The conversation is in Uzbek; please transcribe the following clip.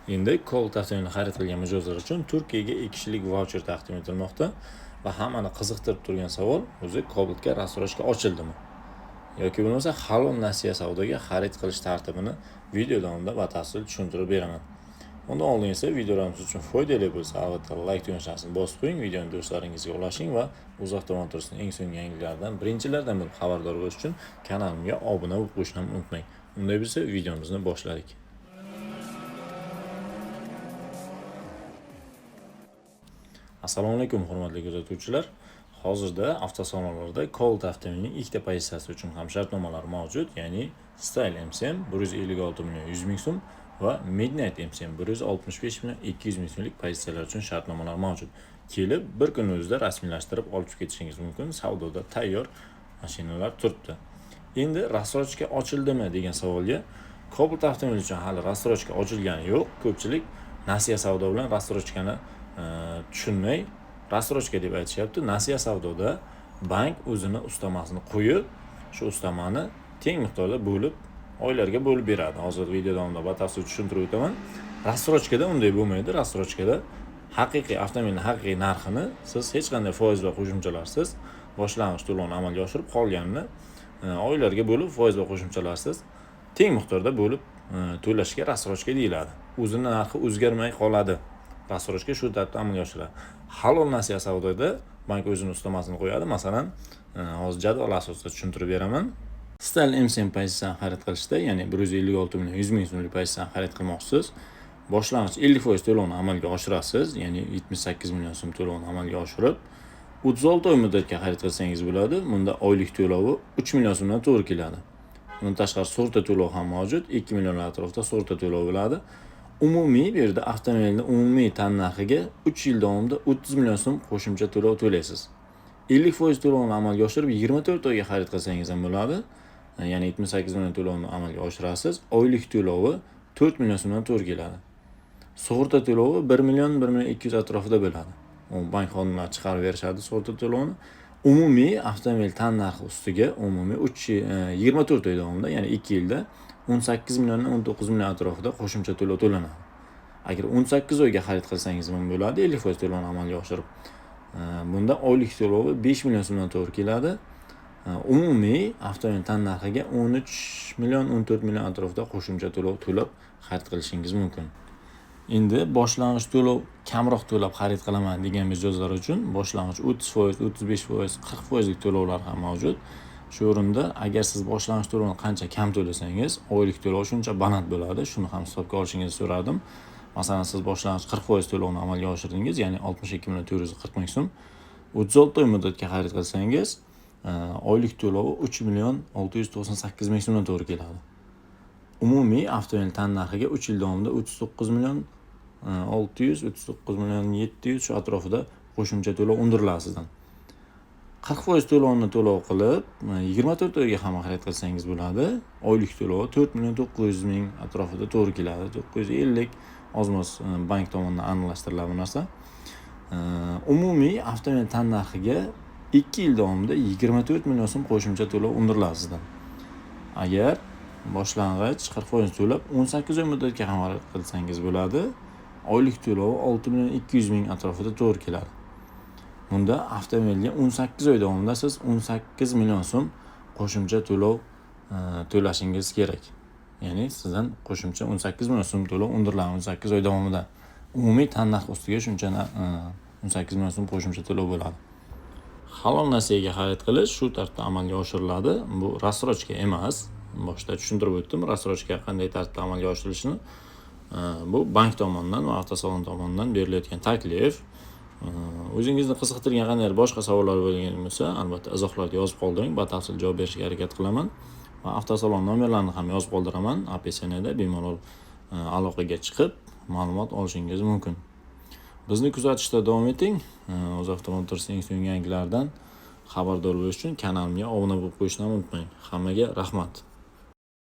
Endi Cobalt avtomobilini xarid qilgan mijozlar uchun Turkiyaga 2 kishilik vaucher taqdim etilmoqda va hammani qiziqtirib turgan savol: o'zi Cobaltga рассрочка ochildimi yoki bo'lmasa halol nasiya savdoga xarid qilish tartibini video davomida batafsil tushuntirib beraman. Undan oldin esa videolarimiz uchun foydali bo'lsa, albatta like tugmasini bosib qo'ying, videoni do'stlaringizga ulashing va UzAuto Motorsning eng so'nggi yangiliklaridan birinchilardan bo'lib xabardor bo'lish uchun kanalimga obuna bo'lib qo'yishni ham unutmang. Unday bo'lsa, videomizni boshladik. Assalomu alaykum, hurmatli kuzatuvchilar. Hozirda avtosalonlarda Cobalt avtomobilining ikkita pozitsiyasi uchun ham shartnomalar mavjud, ya'ni Style MCM 156 million 100 ming so'm va Midnight MCM 165 million 200 ming so'mlik pozitsiyalar uchun shartnomalar mavjud. Kelib bir kun o'zida rasmiylashtirib olib chiqib ketishingiz mumkin. Savdoda tayyor mashinalar turibdi. Endi рассрочка ochildimi degan savolga, Cobalt avtomobili uchun hali рассрочка ochilgani yo'q. Ko'pchilik nasiya savdo bilan рассрочка ni tushunmay рассрочка deb aytishyapti. Nasiya savdoda bank o'zini ustamasini qo'yib, shu ustamani teng miqdorda bo'lib, oylarga bo'lib beradi. Hozir video davomida batafsil tushuntirib o'taman. Рассрочка da unday bo'lmaydi. Рассрочка da haqiqiy avtomobilning haqiqiy narxini siz hech qanday foiz va qo'shimchalarsiz boshlang'ich to'lovni amalga oshirib, qolganini oylarga bo'lib, foiz va qo'shimchalarsiz teng miqdorda bo'lib to'lashga рассрочка deyiladi. O'zini narxi o'zgarmay qoladi. Рассрочка shu tartibda amalga oshiriladi. Halol nasiya savdoda bank o'zini ustamasini qo'yadi. Masalan, hozir jadval asosida tushuntirib beraman. Style MCM pozitsiyasini xarid qilishda, ya'ni 156 million 100 ming so'mlik pozitsiyani xarid qilmoqchisiz. Boshlang'ich 50% to'lovni amalga oshirasiz, ya'ni 78 million so'm to'lovni amalga oshirib, 36 oy muddatga xarid qilsangiz bo'ladi. Bunda oylik to'lovi 3 million so'mdan to'g'ri keladi. Undan tashqari sug'urta to'lovi ham mavjud, 2 million atrofida sug'urta to'lovi bo'ladi. Umumiy bu yerda avtomobilning umumiy tannarxiga 3 yil davomida 30 million so'm qo'shimcha to'lov to'laysiz. 50% to'lovni amalga oshirib, 24 oyga xarid qilsangiz ham bo'ladi. Ya'ni 78 million to'lovni amalga oshirasiz. Oylik to'lovi 4 million so'mdan to'g'ri keladi. Sug'urta to'lovi 1 million, 1 million 200 atrofida bo'ladi. U bank xodimlari chiqarib berishadi sug'urta to'lovini. Umumiy avtomobil tannarxi ustiga umumiy 24 oy davomida, ya'ni 2 yilda 18 milliondan 19 million atrofida qo'shimcha to'lov to'lanadi. Agar 18 oyga xarid qilsangiz ham bo'ladi, 50% to'lovni amalga oshirib. Bunda oylik to'lovi 5 million so'mdan to'g'ri keladi. Umumiy avtomobil tannarxiga 13 million, 14 million atrofida qo'shimcha to'lov to'lab xarid qilishingiz mumkin. Endi boshlang'ich to'lov kamroq to'lab xarid qilaman degan mijozlar uchun boshlang'ich 30%, 35%, 40%lik to'lovlar ham mavjud. Shu o'rinda agar siz boshlang'ich to'lovni qancha kam to'lasangiz, oylik to'lov shuncha baland bo'ladi. Shuni ham hisobga olishingizni so'radim. Masalan, siz boshlang'ich 40% to'lovni amalga oshirdingiz, ya'ni 62 million 440 ming so'm. 36 oy muddatga xarid qilsangiz, oylik to'lovi 3 million 698 ming so'mdan to'g'ri keladi. Umumiy avtomobil tannarxiga 3 yil davomida 39 million 600, 39 million 700 shu atrofida qo'shimcha to'lov undiriladi sizdan. 40% to'lovni to'lov qilib, 24 oyga ham xarid qilsangiz bo'ladi. Oylik to'lovi 4 million 900 ming atrofida to'g'ri keladi. 950 ozmoz bank tomonidan aniqlashtiriladi bu narsa. Umumiy avtomobil tannarxiga 2 yil davomida 24 million so'm qo'shimcha to'lov undiriladi sizdan. Agar boshlang'ich 40% to'lab 18 oy muddatga ham xarid qilsangiz bo'ladi. Oylik to'lovi 6 million 200 ming atrofida to'g'ri keladi. Bunda avtomobilga 18 oy davomida siz 18 million so'm qo'shimcha to'lov to'lashingiz kerak. Ya'ni sizdan qo'shimcha 18 million so'm to'lov undiriladi 18 oy davomida. Umumiy tannarx ustiga shuncha 18 million so'm qo'shimcha to'lov bo'ladi. Halol nasiyaga xarid qilish shu tartibda amalga oshiriladi. Bu рассрочка emas. Boshida tushuntirib o'tdim, рассрочка qanday tartibda amalga oshirilishini. Bu bank tomonidan va avtosalon tomonidan berilayotgan taklif. O'zingizni qiziqtirgan qandaydir boshqa savollar bo'lgan bo'lsa, albatta izohlarda yozib qoldiring, batafsil javob berishga harakat qilaman. Va avtosalon nomerlarini ham yozib qoldiraman. APSNda bemalol aloqaga chiqib, ma'lumot olishingiz mumkin. Bizni kuzatishda davom eting. UzAuto Motors eng so'nggi yangiliklardan xabardor bo'lish uchun kanalimga obuna bo'lib qo'yishni unutmang. Hammaga rahmat.